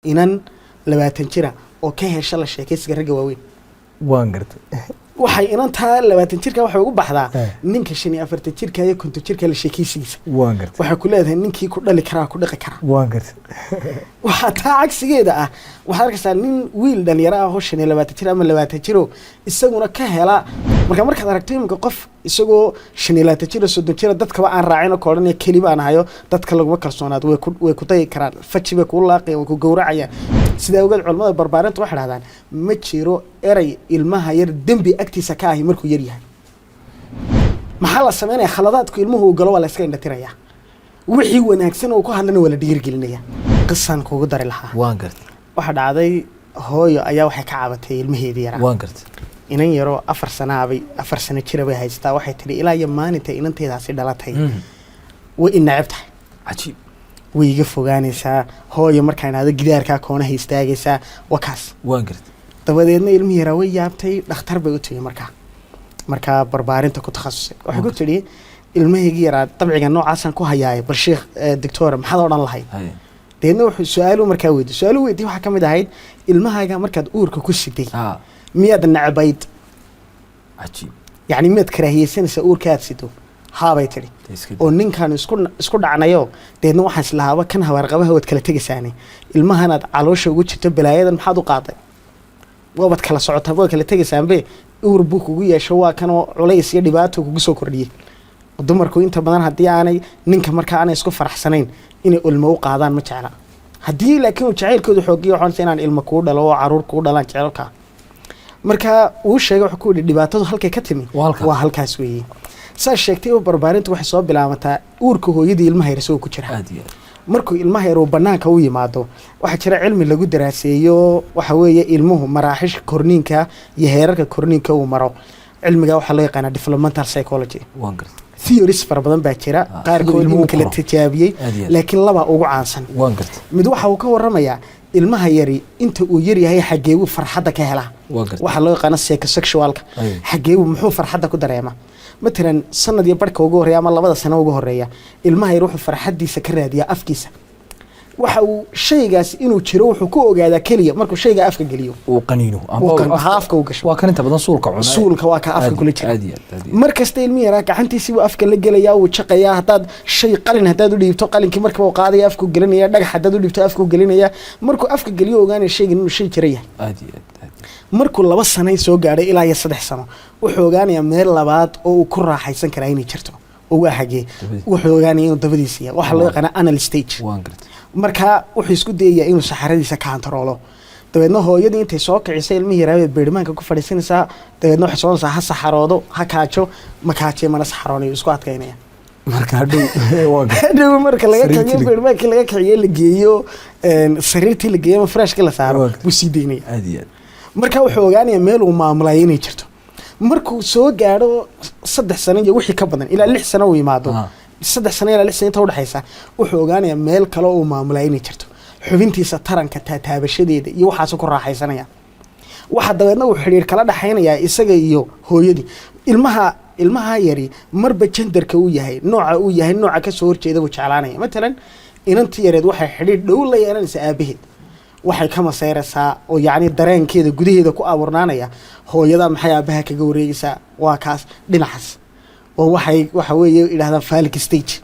Inan 20 jira oo ka hesha la sheekaysiga ragga waaweyn. Waan gartay. Waxay inantaa 20 jirka waxay ugu baxdaa ninka 45 jirka iyo 50 jirka la sheekaysigiisa. Waan gartay. Waxay ku leedahay ninkii ku dhali karaa ku dhaqi karaa. Waan gartay. Waxaa taa cagsigeeda ah, waxaad arkaysaa nin wiil dhalinyaro ah oo 25 jir ama 20 jiro isaguna ka hela. Marka markaad aragto iminka qof isagoo 25 jiro, 30 jira, dadkaba aan raacin oo ka odhanaya keli baan ahayo, dadka laguma kalsoonaado, way ku dayi karaan, faji bay kuu laaqayaan, way ku gowracayaan. Sidaa ogeed culamada barbaarinta waxay dhahdaan ma jiro erey ilmaha yar dembi agtiisa ka ahi markuu yar yahay. Maxaa la sameynaya? Khaladaadku ilmuhu uu galo waa la iska indhatirayaa, wixii wanaagsan oo ku hadlana waa la dhiirigelinaya. Qisaan kugu dari lahaa. Waan gartay. Waxaa dhacday hooyo ayaa waxay ka cabatay ilmaheedii yaraa. Waan gartay. Inan yaroo 4 sanaabay, 4 sano jira bay haystaa. Waxay tidhi ilaa iyo maalinta inanteedaasi dhalatay way i neceb tahay. Cajiib. Way iga fogaanaysaa hooyo, markaan idhahdo gidaarkaa koonaha istaagaysaa, waa kaas. Waan gartay. Dabadeedna ilmihii yaraa way yaabtay, dhakhtar bay u timi. Markaa barbaarinta ku takhasusay waxay ku tidhi, ilmahaygii yaraa dabciga noocaasaan ku hayaay, bal sheekh doctor, maxaad odhan lahayd? Deedna wuxuu su-aalu markaa weydiy, su-aalu weydiy waxaa ka mid ahayd, ilmahaaga markaad uurka ku siday miyaad necbayd? Cajiib. Yacni miyaad karaahiyeysanaysaa uurka aad sido? Haabay tidhi. Iska oo ninkaan isku dhacnayo, deedna waxaan islahaaba kan habaarqabaha waad kala tegaysaane, ilmahanaad caloosha ugu jirto balaayadan maxaad u qaaday? Waabaad kala socotaan, waad kala tegaysaanbe, uur buu kugu yeesho, waa kanoo culays iyo dhibaato kugu soo kordhiyey. Dumarku inta badan haddii aanay ninka markaa aanay isku faraxsanayn inay ilmo u qaadaan ma jecla. Haddii laakiin uu jacaylkooda xoogiyo, waxaan inaan ilmo kuu dhalo oo caruur kuu dhalaan jecelkaa. Marka uu sheegay, wuxuu ku yidhi dhibaatadu halkay ka timi Waa halkaa. waa halkaas weeye. Saa sheegtay oo barbaarintu waxay soo bilaabataa uurka hooyadii ilmaha yar isagoo ku jira. Aad iyo aad. Markuu ilmaha yar uu banaanka u yimaado, waxaa jira cilmi lagu daraaseeyo, waxa weeye ilmuhu maraaxisha korniinka iyo heerarka korniinka uu maro. Cilmiga waxaa loo yaqaanaa developmental psychology. Waan gartay. Theories fara badan baa jira, Ah, qaarkood siduu ilmuhu iminka la koro. tijaabiyey, Aad iyo aad. laakiin laba ugu caansan. Waan gartay. Mid waxa uu ka waramayaa ilmaha yari inta uu yar yahay xageebuu farxadda ka helaa. Waan gartay. Waxaa loo yaqaano psychosexualka. Xageebuu muxuu farxadda ku dareemaa? Matalan sanad iyo barhka ugu horreeya ama 2da sano ugu horreeya, ilmaha yar wuxuu farxaddiisa ka raadiyaa afkiisa. Waxa uu shaygaas inuu jiro wuxuu ku ogaadaa keliya markuu shayga afka geliyo. Uu qaniino. Uu afka uu gasho. Waa kan inta badan suulka cuna. Suulka waa ka afka kula jira. Aad iyo aad, aad iyo aad. Mar kasta ilmi yaraa gacantiisii buu afka la gelayaa, wuu jaqayaa. Haddaad shay qalin haddaad u dhiibto, qalinkii markaba uu qaadaya, afku gelinaya. Dhagax haddaad u dhiibto, afku gelinaya. Markuu afka geliyo, ogaanaya shaygan inuu shay jira yahay. Aad iyo aad, aad iyo aad. Markuu 2 sano soo gaadhay ilaa iyo 3 sano, wuxuu ogaanayaa meel labaad oo uu ku raaxaysan karaa inay jirto, oo waa xagee? Dabadiisa. Wuxuu ogaanaya inuu dabadiisa yahay. Waxaa loo yaqaanaa anal stage. Waan gartay. Markaa wuxuu isku dayayaa inuu saxaradiisa kaantaroolo. Dabeedna hooyadii intay soo kicisay ilmihii yaraa bay beedhmaanka ku fadhiisanaysaa. Dabeedna waxay soconaysaa ha saxaroodo, ha kaajo, ma kaajiyo mana saxaroonayo, isku adkaynaya. Marka hadhow, waan gartay. Hadhow marka laga Sariirtii kiciyo, beedhmaankii laga kiciyo, la geeyo sariirtii la geeyo ama faraashkii la saaro, buu sii daynaya. Aad iyo aad. Marka wuxuu ogaanayaa meel uu maamulayo inay jirto. Markuu soo gaadho 3 sano iyo wixii ka badan ilaa 6 sano uu yimaado, 3 sano ilaa 6 sano inta udhexaysa, wuxuu ogaanayaa meel kale oo uu maamulayo inay jirto, xubintiisa taranka taataabashadeeda iyo waxaasu ku raaxaysanaya. Waxa dabeedna uu xidhiir kala dhexaynayaa isaga iyo hooyadii. Ilmaha yari marba genderka uu yahay, nooca uu yahay, nooca kasoo horjeeda buu jeclaanaya. Matalan inantii yareed waxay xidhiir dhow la yeelanaysaa aabaheed, waxay ka maseyraysaa oo yacni dareenkeeda gudaheeda ku abuurnaanaya, hooyada maxay aabaha kaga wareegaysaa? Waa kaas dhinacaas oo waxay waxa weeye yidhahdaan phallic stage.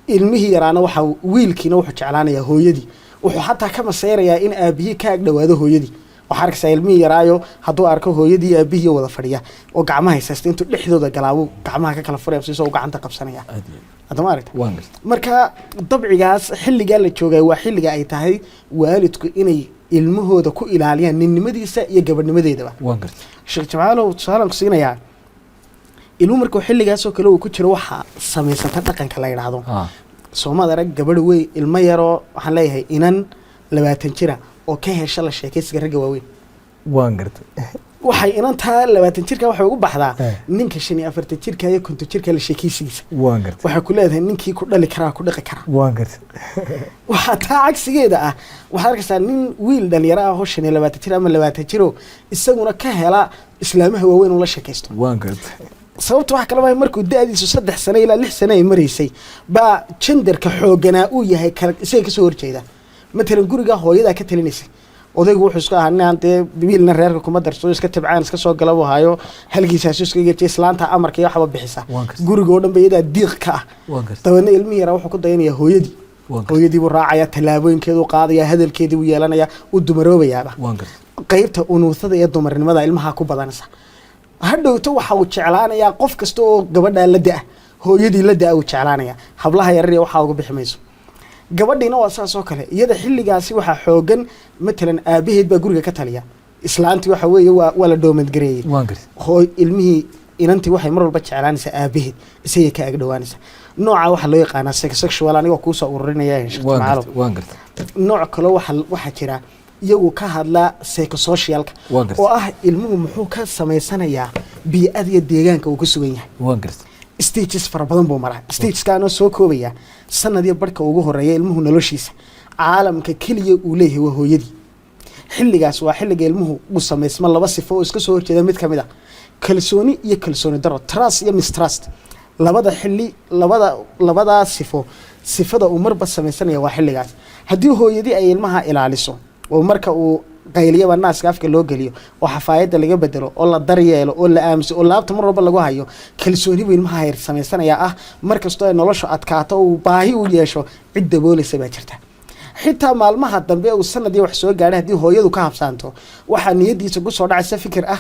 Ilmihii yaraana waxa wiilkiina wuxuu jeclaanayaa hooyadii, wuxuu xataa ka maseyrayaa in aabihii ka ag dhawaado hooyadii. Waxaa arkaysaa ilmihii yaraayo hadduu arko hooyadii iyo aabihii wada fadhiya oo gacmaha haysaysta, intuu dhexdooda galaabuu gacmaha ka kala furaya siisoo gacanta qabsanaya. Aad iyo aad. Hadda ma aragta? Waan gartay. Marka dabcigaas xilligaa la joogay waa xilliga ay tahay waalidku inay ilmahooda ku ilaaliyaan ninnimadiisa iyo gabadhnimadeedaba. Waan gartay. Sheekh Jamaalow, tusaalaan ku siinayaa. Ilmuhu markuu xilligaasoo kale uu ku jiro, waxaa samaysanta dhaqanka la yidhaahdo soomaad arag gabadh wey, ilmo yaroo, waxaan leeyahay inan 20 jira oo ka hesha la sheekaysiga ragga waaweyn. Waan gartay. Waxay inantaa 20 jirka waxay ugu baxdaa ninka 45 jirka iyo 50 jirka la sheekaysigiisa. Waan gartay. Waxay ku leedahay ninkii ku dhali karaa ku dhaqi karaa. Waan gartay. Waxaa taa cagsigeeda ah, waxaad arkaysaa nin wiil dhalinyaro ah oo 25 jir ama 20 jiro isaguna ka hela islaamaha waaweyn uu la sheekaysto. Waan gartay. Sababta waxa kale maaha, markuu da-diisu 3 sano ilaa 6 sano ay maraysay baa genderka xoogganaa uu yahay kala isaga kasoo horjeeda. Matalan, guriga hooyadaa ka talinaysa, odaygu wuxuu iska ahaa ninaan dee biilna reerka kuma darsado, iska tabcaan, iska soo gala buu hayo, halgiisaasu iska gejiya, islaanta amarka iyo waxba bixisa. Waan gartay. Guriga oo dhan ba iyadaa diiq ka ah. waan gartay Dabeedna ilmihii yaraa wuxuu ku dayanayaa hooyadii. waan gartay Hooyadii buu raacaya, tallaabooyinkeedu qaadaya, hadalkeedii buu yeelanaya, u dumaroobayaaba. waan gartay Qaybta unuuthada ee dumarnimada ilmaha ku badanaysa. Hadhowto waxa uu jeclaanayaa qof kasta oo gabadhaa la da, hooyadii la da uu jeclaanaya. Hablaha yarar waxaa uga bixi mayso. Gabadhiina waa saas oo kale. Iyada xilligaasi waxaa xoogan, matalan, aabaheed baa guriga ka taliya, islaantii waxa weeye waa la doomadgareeyey. waan gartay Hooy ilmihii, inantii waxay mar walba jeclaanaysaa aabaheed, isagay ka agdhowaanaysaa. Nooca waxaa loo yaqaanaa sexual, anigoo kuusoo ururinaya, Sheekh waan Jimcaalow. gartay waan gartay Nooc kaloo waxaa jira iyagu ka hadlaa psychosocialka, waan gartay oo ah ilmuhu muxuu ka samaysanayaa bii'ada iyo deegaanka uu ku sugan yahay. waan gartay Stages fara badan buu maraa. Stageskaanoo soo koobaya, sanadii barhka ugu horeeya ilmuhu noloshiisa caalamka keliya uu leeyahay waa hooyadii. Xilligaas waa xilliga ilmuhu uu samaysmo laba sifo oo iska soo horjeeda mid ka mid a, kalsooni iyo kalsooni daro, trust iyo mistrust. Labada xilli, labadaa sifo, sifada uu marba samaysanaya waa xilligaas. Haddii hooyadii ay ilmaha ilaaliso oo marka uu qayliyaba naaska afka loo geliyo oo xafaayadda laga bedelo oo la daryeelo oo la aamuso oo laabta mar walba lagu hayo, kalsooni buu ilmaha yar samaysanayaa ah mar kastoo ay noloshu adkaato, uu baahi u yeesho, cid daboolaysa baa jirta. Xitaa maalmaha dambe uu sanadii wax soo gaadhay, haddii hooyadu ka habsaanto, waxaa niyadiisa kusoo dhacaysa fikir ah: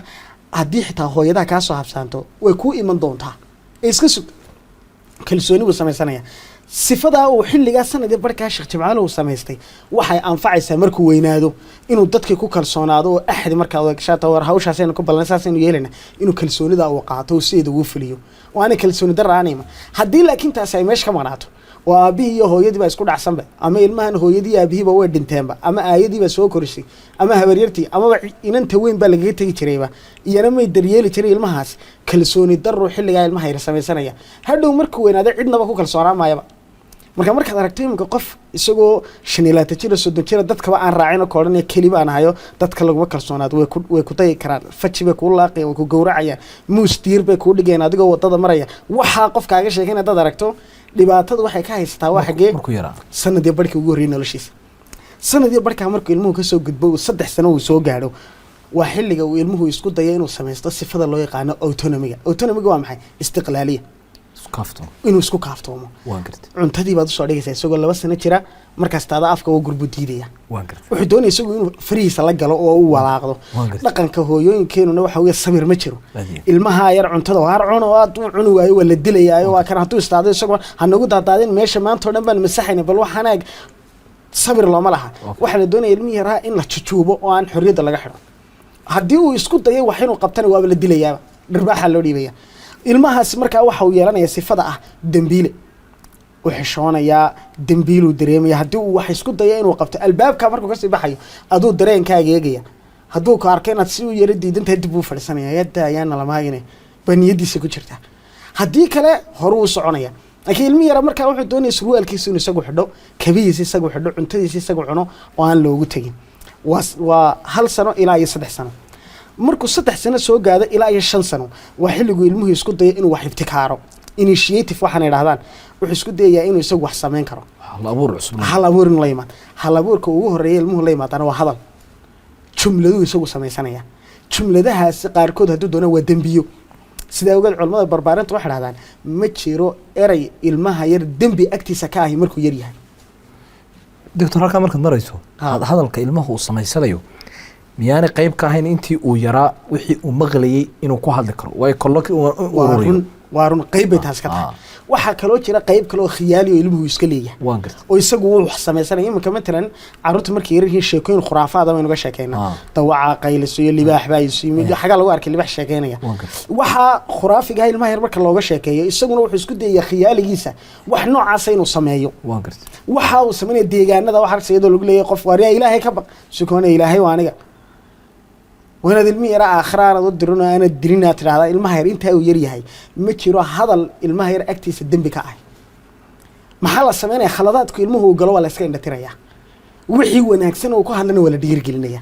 haddii xitaa hooyadaha kaa soo habsaanto, way kuu iman doontaa ee iska sug. Kalsooni buu samaysanaya. Sifadaa uu xilligaa sanadii barkaa, Sheekh Jimcaale, uu samaystay waxay anfacaysaa markuu weynaado inuu dadkii ku kalsoonaado oo axdi markaa wadagashaata war hawshaasaynu ku ballan, saasaynu yeelayna, inuu kalsoonida uu qaato oo sideeda ugu fuliyo oo aanay kalsooni darra aanayma. Haddii laakiin taasi ay meesha ka maqnaato oo aabbihii iyo hooyadii baa isku dhacsanba, ama ilmahan hooyadii iyo aabihiiba way dhinteenba, ama aayadii baa soo korisay, ama habaryartii, amaba inanta weyn baa lagaga tegi jirayba, iyana may daryeeli jiray ilmahaas, kalsooni darru xilligaa ilmaha yar samaysanaya. Hadhow markuu weynaado cidnaba ku kalsoonaan maayaba. Marka markaad aragto iminka qof isagoo 25 jira, 30 jira, dadkaba aan raacin oo kaodhanaya keli baan ahayo, dadka laguma kalsoonaado, way ku dayi karaan, faji bay kuu laaqayaan, way ku gowracayaan, muus diir bay kuu dhigayaan adigoo wadada maraya. Waxaa qof kaaga sheekayn haddaad aragto, dhibaatada waxay ka haysataa waa xaggee? Markuu yaraa. Sanadii barhkii ugu horreeyay noloshiisa. Sanadii barhkaa markuu ilmuhu kasoo gudbo, uu 3 sano uu soo gaadho, waa xilliga uu ilmuhu isku dayo inuu samaysto sifada loo yaqaano autonomyga. Autonomyga waa maxay? Istiqlaaliya. Kaafto. Inuu isku kaaftoomo. waan gartay Cuntadii baad usoo dhigaysaa isagoo 2 sano jira, markaas taada afka oo gurbu diidaya. waan gartay Wuxuu doonaya isagu inuu farihiisa la galo oo u walaaqdo. waan gartay Dhaqanka hooyooyinkeenuna waxa weeye sabir ma jiro. Badiyo. Ilmaha yar cuntada waar cuno, aad u cuni waayo, waa la dilayaayo. Waa kan hadduu istaado isagoo hanagu daadaadin meesha, maanta oo dhan baan masaxayna, bal waxaan eeg, sabir looma laha. Waxaa la doonaya ilmihi yaraa in la jujuubo oo aan xorriyadda laga xidho. Haddii uu isku dayo wax inuu qabtana, waaba la dilayaaba, dhirbaaxaa loo dhiibaya. Ilmahaasi markaa waxa uu yeelanaya sifada ah dembiile. U xishoonayaa, dembiiluu dareemaya. Haddii uu wax isku dayo inuu qabto, albaabka markuu kasii baxayo aduu dareenkaaga eegaya. Hadduu ku arko inaad si u yaro diidan tahay, dib uu fadhiisanaya, yadda ayaana lamaagine baa niyadiisa ku jirta. Haddii kale horu u soconaya. Laakiin ilmi yara markaa wuxuu doonaya surwaalkiisa inuu isagu xidho, kabihiisa isagu xidho, cuntadiisa isagu cuno oo aan loogu tegin. Waa 1 sano ilaa iyo 3 sano. Markuu 3 sano soo gaado ilaa iyo 5 sano, waa xilligu ilmuhu isku dayo inuu wax ibtikaaro, initiative waxaana idhahdaan. Wuxuu isku dayayaa inuu isagu wax samayn karo. Hal abuur cusub. Hal abuur inuu la yimaado. Hal abuurka ugu horeeya ilmuhu la yimaadana waa hadal, jumladuu isagu samaysanaya. Jumladahaasi qaarkood hadduu doono waa dembiyo. Sidaa ogeed culamada barbaarinta waxay dhahdaan ma jiro erey ilmaha yar dembi agtiisa ka ahi markuu yar yahay. Doctor, halkaa markaad marayso, hadalka ilmahu uu samaysanayo miyaanay qayb ka ahayn intii uu yaraa wixii uu maqlayay inuu ku hadli karo? Waayo kollo Waa ururiyo. run, waa run, qayb bay taas ka tahay. Waxaa kaloo jira qayb kale oo khiyaali oo ilmuhu iska leeyahay waan gartay oo isagu wuu wax samaysanaya. Iminka matalan carruurta markay yar yihiin, sheekooyin khuraafaada baynu ga sheekeynaa. Dawacaa qayliso iyo libaax baa isu yimid. Xagaa lagu arkay libaax sheekeynaya? waan gartay Waxaa khuraafigaha ilmaha yar marka looga sheekeeyo, isaguna wuxuu isku dayayaa khiyaaligiisa wax noocaasa inuu sameeyo. waan gartay Waxa uu sameynaya deegaanada waxa arkaysa iyadoo lagu leeyahay qof waaryaa, "Ilaahay ka baq." Sukoona, "Ilaahay waa aniga." Waa inaad ilmihi yaraa aakhira aanad u dirin oo aanad dilin aad tidhahdaa. Ilmaha yar intaa uu yar yahay ma jiro hadal ilmaha yar agtiisa dembi ka ah. Maxaa la sameynaya? Khaladaadku ilmuhu uu galo waa la iska indhatirayaa, wixii wanaagsan uu ku hadlana waa la dhiirigelinaya.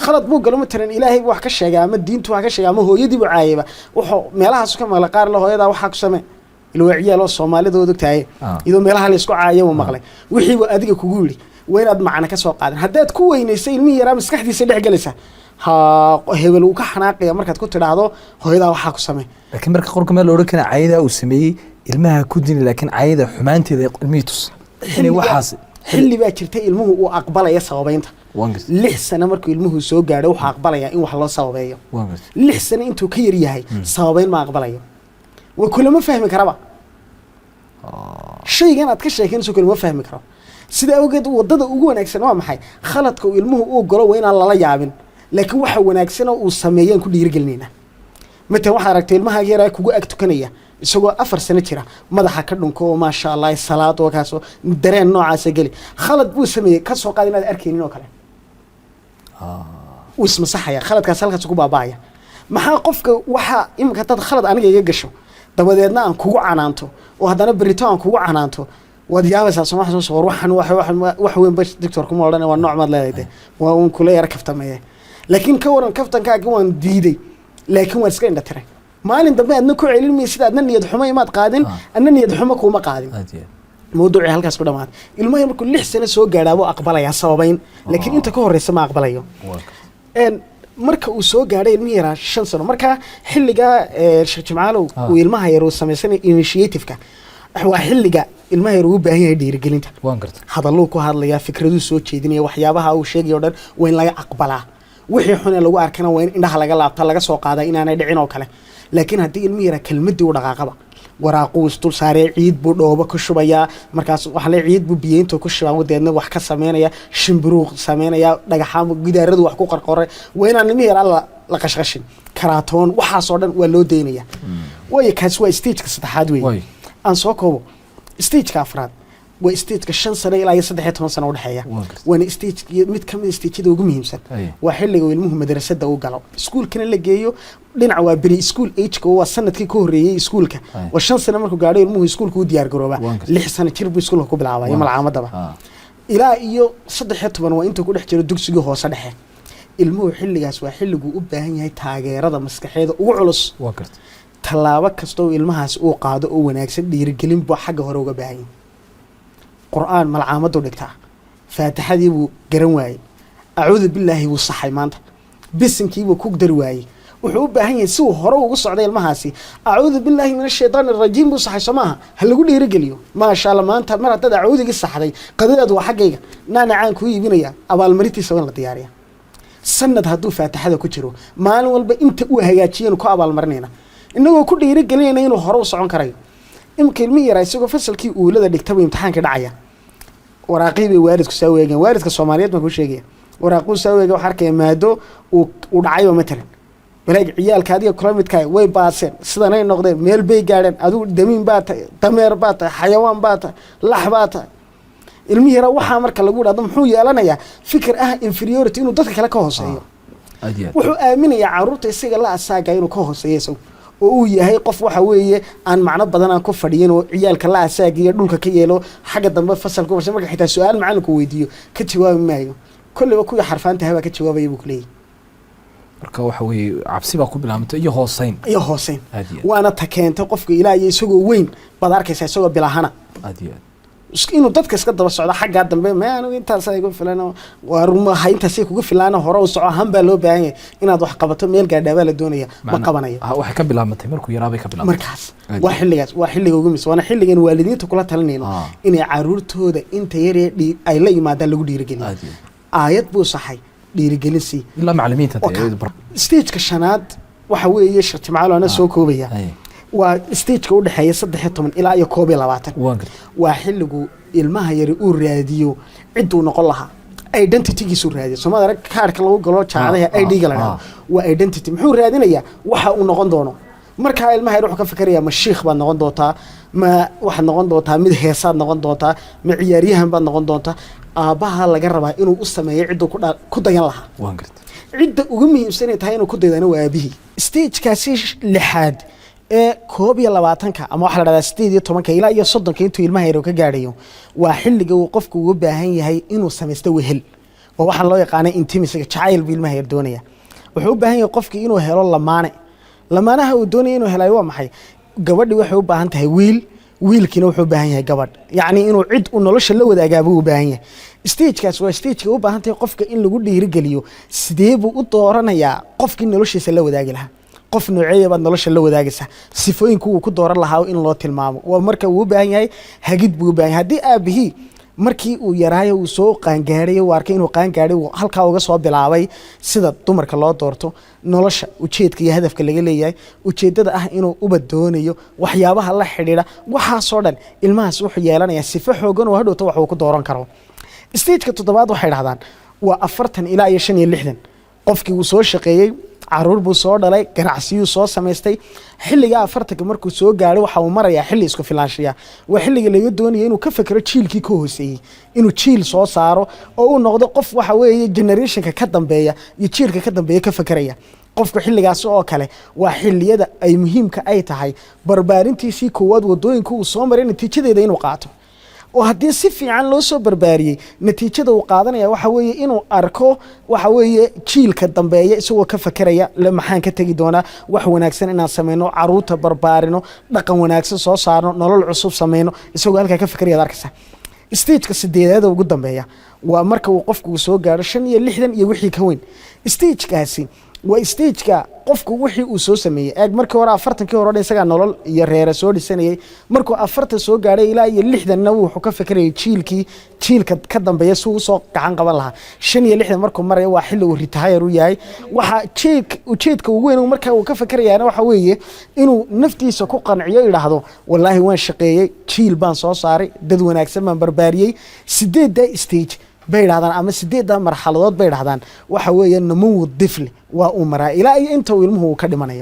Khalad buu galo, matalan Ilaahay buu wax ka sheegay ama diintu wax ka sheegay ama hooyadii buu caayayba, wuxuu meelahaas ka maqlay qaar la hooyadaa waxaa ku samee ilaa ciyaal oo Soomaalida waad ogtahay, iyadoo meelaha la isku caayo uu maqlay, wixii buu adiga kugu yidhi. Waa inaad macno ka soo qaadan. Haddaad ku weynaysa ilmihii yaraa, maskaxdiisa dhex gelaysa ha hebel uu ka xanaaqaya markaad ku tidhaahdo hooyadaa waxaa ku samee. Laakiin marka qorka meel la odhan kara cayadaa uu sameeyey ilmaha ku dini, laakiin cayada xumaanteeda ilmihii tus inay waxaas. Xilli baa jirta ilmuhu uu aqbalaya sababeynta. Waan gartay. 6 sano markuu ilmuhu soo gaadho, wuxuu aqbalayaa in wax loo sababeeyo. Waan gartay. 6 sano intuu ka yar yahay, sababeyn ma aqbalayo, waa kulama fahmi karaba shaygan aad ka sheekeynayso, kulama fahmi karo. Sida awgeed wadada ugu wanaagsan waa maxay? Khaladka uu ilmuhu uu galo waa inaan lala yaabin, laakiin waxa wanaagsan oo uu sameeyaan ku dhiirigelinaynaa. Matalan, waxaad aragtay ilmaha yaraa kugu ag tukanaya isagoo 4 sano jira, madaxa ka dhunko oo maasha Allah salaad oo kaasoo dareen noocaasa geli. Khalad buu sameeyey, ka soo qaad inaad arkaynin oo kale, wuu ismasaxaya, khaladkaas halkaas ku baaba'aya. Maxaa qofka waxaa iminka haddaad khalad aniga iga gasho, dabadeedna aan kugu canaanto oo haddana berito aan kugu canaanto, waad yaabaysaa. Soo ma soo war waxan wax wax weyn ba doctor kuma odhan, waa nooc maad leedahay de, waa uun kula yara kaftameeye. Laakiin ka waran kaftankaaga waan diiday, laakiin waan iska indha tiray, maalin dambe aadna ku celin maysid, adna niyad xumo imaad qaadin, adna niyad xumo kuuma qaadin. Aad iyo aad. Mawduucii halkaas ku dhamaaday. Ilmaha markuu 6 sano soo gaadhaabuu aqbalayaa sababayn, laakiin inta ka horeysa ma aqbalayo. Waa gartay. Marka uu soo gaadhay ilmihi yaraa 5 sano, marka xilligaa Sheekh Jimcaalow uu ilmaha yar uu samaysanay initiative-ka, waa xilliga ilmaha yar uu u baahan yahay dhiirigelinta. Waan gartay. Hadalluu ku hadlayaa, fikraduu soo jeedinaya, waxyaabaha uu sheegay o dhan waa in laga aqbalaa. Wixii xun ee lagu arkana waa in indhaha laga laabta, laga soo qaadaa inaanay dhicin oo kale. Laakiin haddii ilmihi yaraa kelmadii u dhaqaaqaba, waraaquu isdul saaree, ciid buu dhoobo ku shubayaa, markaas waxa le ciid buu biyeynta ku shubaa, deedna wax ka sameynaya, shimbiruu sameynaya, dhagaxaan gidaaradu wax ku qarqoray, waa inaan ilmihi yaraa la qashqashin, karaatoon waxaasoo dhan waa loo daynaya. Waayo, kaasi waa stageka saddexaad weeye. Aan soo koobo. Stageka afraad waa stageka 5 sano ilaa iyo 13 sano udhexeeya. Waa gartay. Waana stage mid ka mid stageyada ugu muhiimsan. Waa xilliga uu ilmuhu madrasada u galo, iskuulkana la geeyo. Dhinaca waa pre school ageka, waa sanadkii ka horreeyey iskuulka. Waa 5 sano markuu gaadho ilmuhu iskuulka u diyaar garoobaa. Waan gartay. 6 sano jir buu iskuulka ku bilaabaya, malcaamadaba. Ilaa iyo 13 waa intuu ku dhex jiro dugsigii hoose dhexe. Ilmuhu xilligaas waa xilliguu u baahan yahay taageerada maskaxeeda ugu culus. Waa gartay. Tallaabo kasta oo ilmahaas uu qaado oo wanaagsan, dhiirigelin buu xagga hore uga baahan yahay. Qur-aan malcaamaduu dhigtaa, faatixadii buu garan waayey, acuudu billaahi wuu saxay maanta, bisinkii buu ku dari waayey. Wuxuu u baahan yahay si uu hore ugu socday ilmahaasi. Acuudu billaahi min ashaytaan arajiim buu saxay, soo maaha? Ha lagu dhiirigeliyo: maasha Allah, maanta mar haddaad acuudigii saxday, qadadaadu waa xaggayga, naanacaan kuu iibinaya. Abaalmarintiisa waa in la diyaariya. Sanad hadduu faatixada ku jiro, maalin walba inta uu hagaajiyanu ku abaalmarinayna, inagoo ku dhiirigelinayna inuu hore u socon karayo. Imika ilmihi yaraa isagoo fasalkii uulada dhigtaba imtixaanka dhacaya, waraaqii bay waalidku saa weegeen. Waalidka Soomaaliyeed baan kuu sheegaya. Waraaquu saa weega, waxaa arkaya maado uu dhacayba. Matalan, walaag ciyaalka adiga kula midkaay way baaseen, sidanay noqdeen, meel bay gaadheen, adigu damiin baa tahay, dameer baa tahay, xayawaan baa tahay, lax baa tahay. Ilmihi yaraa waxaa marka lagu idhahdo, muxuu yeelanayaa? Fikir ah inferiority, inuu dadka kale ka hooseeyo. Aad iyo aad. Wuxuu aaminayaa caruurta isaga la asaaga inuu ka hooseeyo isagu, oo uu yahay qof waxa weeye aan macno badan aan ku fadhiyin, oo ciyaalka la asaagiyo dhulka ka yeelo, xagga dambe fasalka u marka xitaa su-aal macalinku weydiiyo ka jawaabi maayo, kolleyba kuwii xarfaanta baa ka jawaabaya buu kuleeyahy. Marka waxa weeye cabsi baa ku bilaabantay iyo hooseyn. Iyo hooseyn. Aad iyo aad. Waana ta keentay qofka ilaa iyo isagoo weyn baad arkaysaa isagoo bilahana Aad iyo aad. Inuu dadka iska daba socdo xaggaa dambe. Ma anigu intaasa igu filan oo waa ruma intaasay kugu filaana, hore u soco, han baa loo baahan yahay, inaad wax qabato, meel gaadhaa baa la doonaya, ma qabanayo. Waxay ka bilaabantay markuu yaraa bay ka bilaabantay. Markaas Aad waa xilligaas, waa xilliga ugu muhiimsan, waana xilligan waalidiinta kula talinayno inay caruurtooda inta yaree ay la yimaadaan lagu dhiirigeliyo. Aad iyo aad. Aayad buu saxay, dhiirigelin sii. Ilaa macallimiinta Stageka shanaad waxa weeye, Sheekh Jimcaalo, ana soo koobaya, waa stageka u dhexeeya 13 ilaa iyo 21. Waan gartay. Waa xilligu ilmaha yari uu raadiyo cidduu noqon lahaa, identitygiisuu raadiyo. Soomada arag kaarka lagu galo jaamacadaha, ID-ga la dhahdo, waa identity. Muxuu raadinayaa? Waxa uu noqon doono. Markaa ilmaha yar wuxuu ka fikirayaa: ma shiikh baad noqon doontaa, ma waxaad noqon doontaa mid heesaad noqon doontaa, ma ciyaaryahan baad noqon doontaa? Aabbaha laga rabaa inuu u sameeyo cidduu ku dayan lahaa. Waan gartay. Cidda ugu muhiimsan ay tahay inuu ku daydana waa aabihii. Stagekaasi lixaad ee 21-ka, ama waxaa la dhahdaa 18-ka ilaa iyo 30-ka intuu ilmaha yar ka gaadhayo, waa xilliga uu qofku uga baahan yahay inuu samaysto wehel, oo waxaan loo yaqaana intimacyga, jacayl buu ilmaha yar doonaya. Wuxuu u baahan yahay qofki inuu helo lamaane. Lamaanaha uu doonaya inuu helayo waa maxay? Gabadhi waxay u baahan tahay wiil, wiilkiina wuxuu u baahan yahay gabadh, yacni inuu cid uu nolosha la wadaagaabuu u baahan yahay. Stagekaas waa stageka u baahan tahay qofka in lagu dhiirigeliyo. Sidee buu u dooranayaa qofkii noloshiisa la wadaagi lahaa? Qof nooceeya baad nolosha la wadaagaysaa? Sifooyinku uu ku dooran lahaa in loo tilmaamo waa marka uu u baahan yahay hagid buu u baahan yahay. Haddii aabihii markii uu yaraayo, uu soo qaangaadhay, uu arkay inuu qaangaadhay, uu halkaa uga soo bilaabay sida dumarka loo doorto, nolosha ujeedka iyo hadafka laga leeyahay, ujeeddada ah inuu ubad doonayo, waxyaabaha la xidhiidha, waxaasoo dhan, ilmahaas wuxuu yeelanayaa sifo xoogan oo hadhowta wax uu ku dooran karo. Stageka toddobaad waxay dhahdaan waa 40 ilaa iyo 65. Qofkii wuu soo shaqeeyey, caruur buu soo dhalay, ganacsiyuu soo samaystay. Xilliga 40-ka markuu soo gaadho, waxa uu marayaa xilli isku filaanshiya. Waa xilliga laga doonayo inuu ka fekero jiilkii ka hooseeyey, inuu jiil soo saaro oo uu noqdo qof waxa weeye generationka ka dambeeya iyo jiilka ka dambeeya ka fekeraya. Qofku xilligaasi oo kale waa xilliyada ay muhiimka ay tahay barbaarintiisii koowaad, wadooyinka uu soo maray natiijadeeda inuu qaato. Oo haddii si fiican loo soo barbaariyey, natiijada uu qaadanaya waxa weeye inuu arko waxa weeye jiilka dambeeya isagoo ka fakeraya le, maxaan ka tegi doonaa? Wax wanaagsan inaan sameyno, caruurta barbaarino, dhaqan wanaagsan soo saarno, nolol cusub sameyno, isagoo halkaa ka fakeraya ad arkaysa. Stageka sideedaada ugu dambeeya waa marka uu qofku uu soo gaaro 65 iyo wixii ka weyn. Stagekaasi waa stageka qofku wixii uu soo sameeyey. Eeg, markii hore 40-kii hore o dhan isagaa nolol iyo reere soo dhisanayay. Markuu 40 soo gaadhay ilaa iyo 60-na, wuxuu ka fekerayay jiilkii, jiilka ka dambeeya si uu usoo gacan qaban lahaa. 65 markuu maraya waa xilli uu retire u yahay. Waxaa jeedka, ujeedka ugu weyn marka uu ka fekerayaana waxa weeye inuu naftiisa ku qanciyo, idhaahdo: "Wallaahi waan shaqeeyey, jiil baan soo saaray, dad wanaagsan baan barbaariyey." Sideedda stage bay dhahdaan ama sideedda marxaladood bay dhahdaan waxa weeye نمو الطفل waa uu maraa ilaa iyo inta uu ilmuhu uu ka dhimanayo.